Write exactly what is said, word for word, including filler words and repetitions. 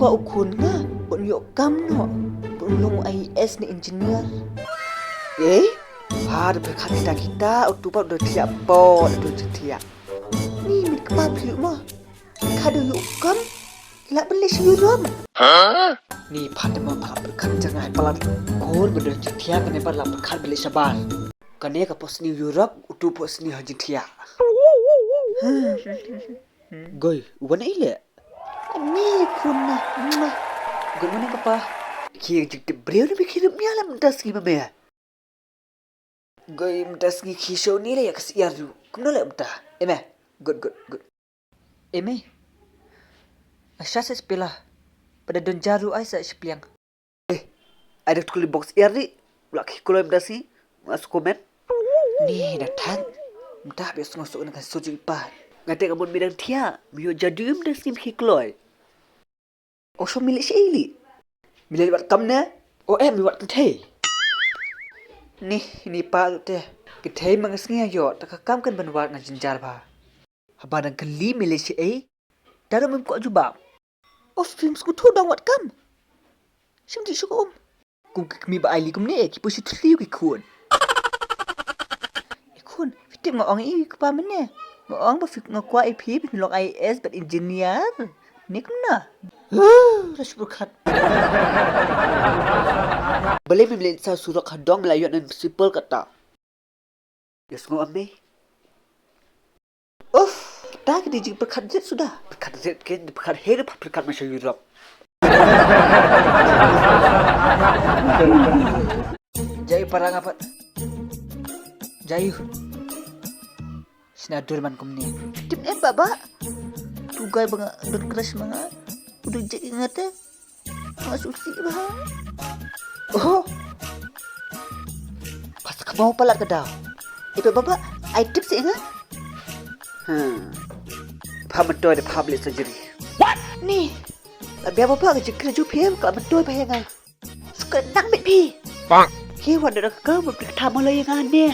Ba u khun nga, un ïoh kam noh, un long I A S ne engineer. Eh? Pha da pyrkhat kita kita, utu pat u da thiah bor, u da thiah. Ni mit kpa phi mo. Ka da ïoh kam, la ban leit sha Europe. Ni pha da ma pha la pyrkhat jngai palat. Khun ba da thiah kane pat la pyrkhat ban leit shabar. Kane ka pos ni Europe, utu pos ni ha jingthiah. Goi, u wan ei leh. Ni khun na. Good morning papa. Ki jingtip briew na bi ki rup nia la mynta sngi ma me. Goi mynta sngi ki show ni la ïa ka syiar ruh. Kumno leh mynta? Eme. Good, good, good. Eme. Asha sa spela. Pada don jaru ai sa shpliang. Eh, ai da tukul box ïar ri. Ula ki kloi mynta sngi. Mas komen. Ni da thang. Mynta bi sngo sok na kan soju ipa. Ngate ka mon midang thia. Mi ïoh jadu mynta sngi ki kloi. O sho mi leh shi ei li. Mi leh wat kam ne? O em mi wat kynthei. Ni, ni pa te. Kynthei ma nga sngi ïoh, ta ka kam kan ban wat nga jynjar ba. Haba dang kylli mi leh shi ei. Ta da mem ko jubab. O film sku thu dang wat kam. Shim di shu ko um. Kum ki kmie ba ai li kumne, ki poi shu thliw ki khun. E khun, phi tip nga ong i kpa mynne. Nga ong ba phi nga kwah i phi, phi long I A S bad engineer. Ne kumna. Huh, la shu pyrkhat. Balei mem leit sa surok ha dong, me la ïoh nan principal kata. Ïa sngew am mei. Uff, ta ka dei jingpyrkhat zet suda. Pyrkhat zet ke, pyrkhat he, pyrkhat ma sha Europe. Jai para nga pat. Jai. Sna dur man kumne. Tip em baba. Tu guy ba nga don crush ma nga. Udu jek nga te. Nga susi ba. Oh. Pas ka mau palat ka daw. Ipe baba, ai tip si nga. Hmm. Pha mentoi da pha beli surgery. What? Ni. La bia baba ka jikri ju phi ka mentoi ba nga. Suka nang bit phi. Bang. Ki wan da ka ba beli kata malai nga ne.